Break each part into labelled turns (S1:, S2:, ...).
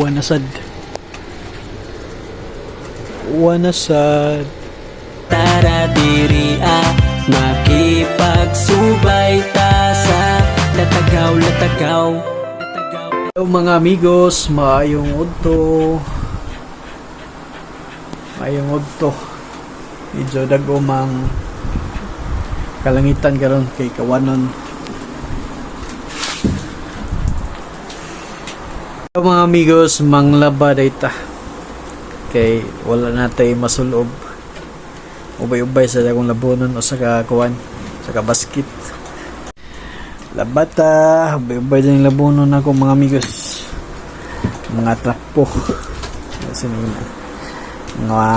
S1: Wana sad. Wana sad.
S2: Tara diri ah, makipagsubay ta sa latagaw latagaw.
S1: Hello mga amigos, maayong udto. Maayong udto. Medyo dag-o mang kalangitan karon kay kawanon. Hello mga amigos, manglaba dayta. Kay wala na tay masulob. Ubay-ubay sa akong labonon o sa kakuan, sa kabasket. Labata, ubay-ubay din labonon ako mga amigos. Mga trapo. Sinina. Mga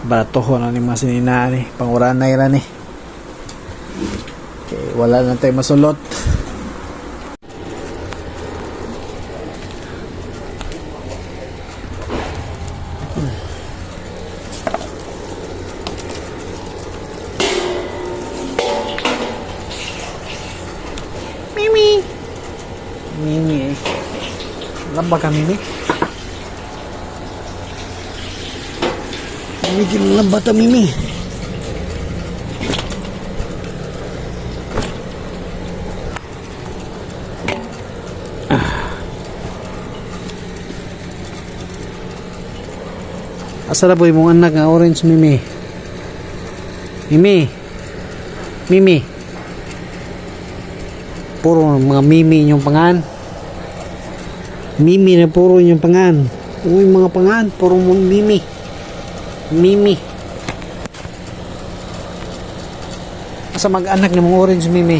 S1: batoho na ni mga sinina ni. Panguranay ra ni. Kay wala na tayo masulot. Mimi. Mimi eh. Lamba ka, Mimi. Mimi, kinalamba ta, Mimi. Ah. Asa na po imong anak nga orange, Mimi? Mimi. Mimi. Puro mga mimi inyong pangan. Mimi na puro inyong pangan. Uy, mga pangan, puro mong mimi. Mimi. Asa mag-anak ni mong orange, Mimi?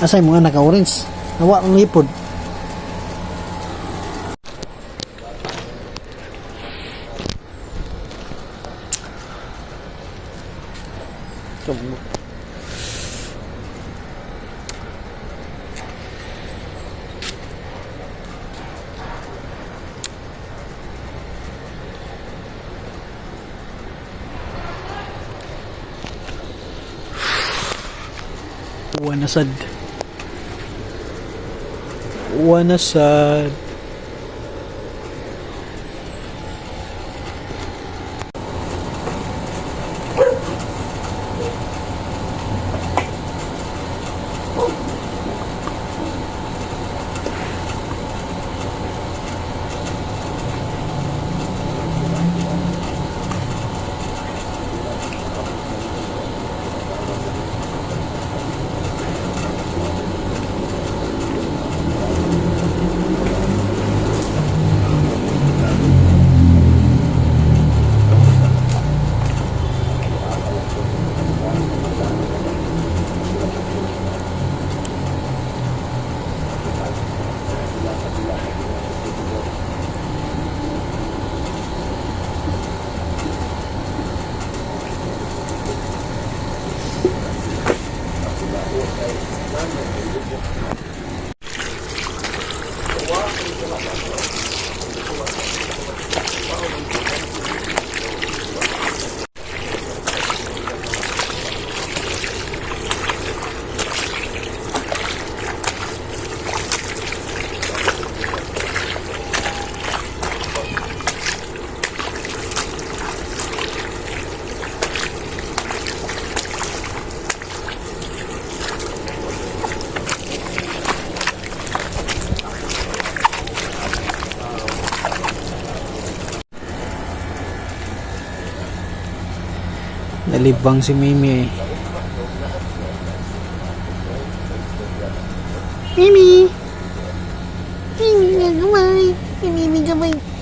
S1: Asa imong anak ka orange? Nawa ang lipod. Tumbo. Wana sad. Wana sad. Nalibang si Mimi eh. Mimi! Mimi nga gamay! Mimi gamay!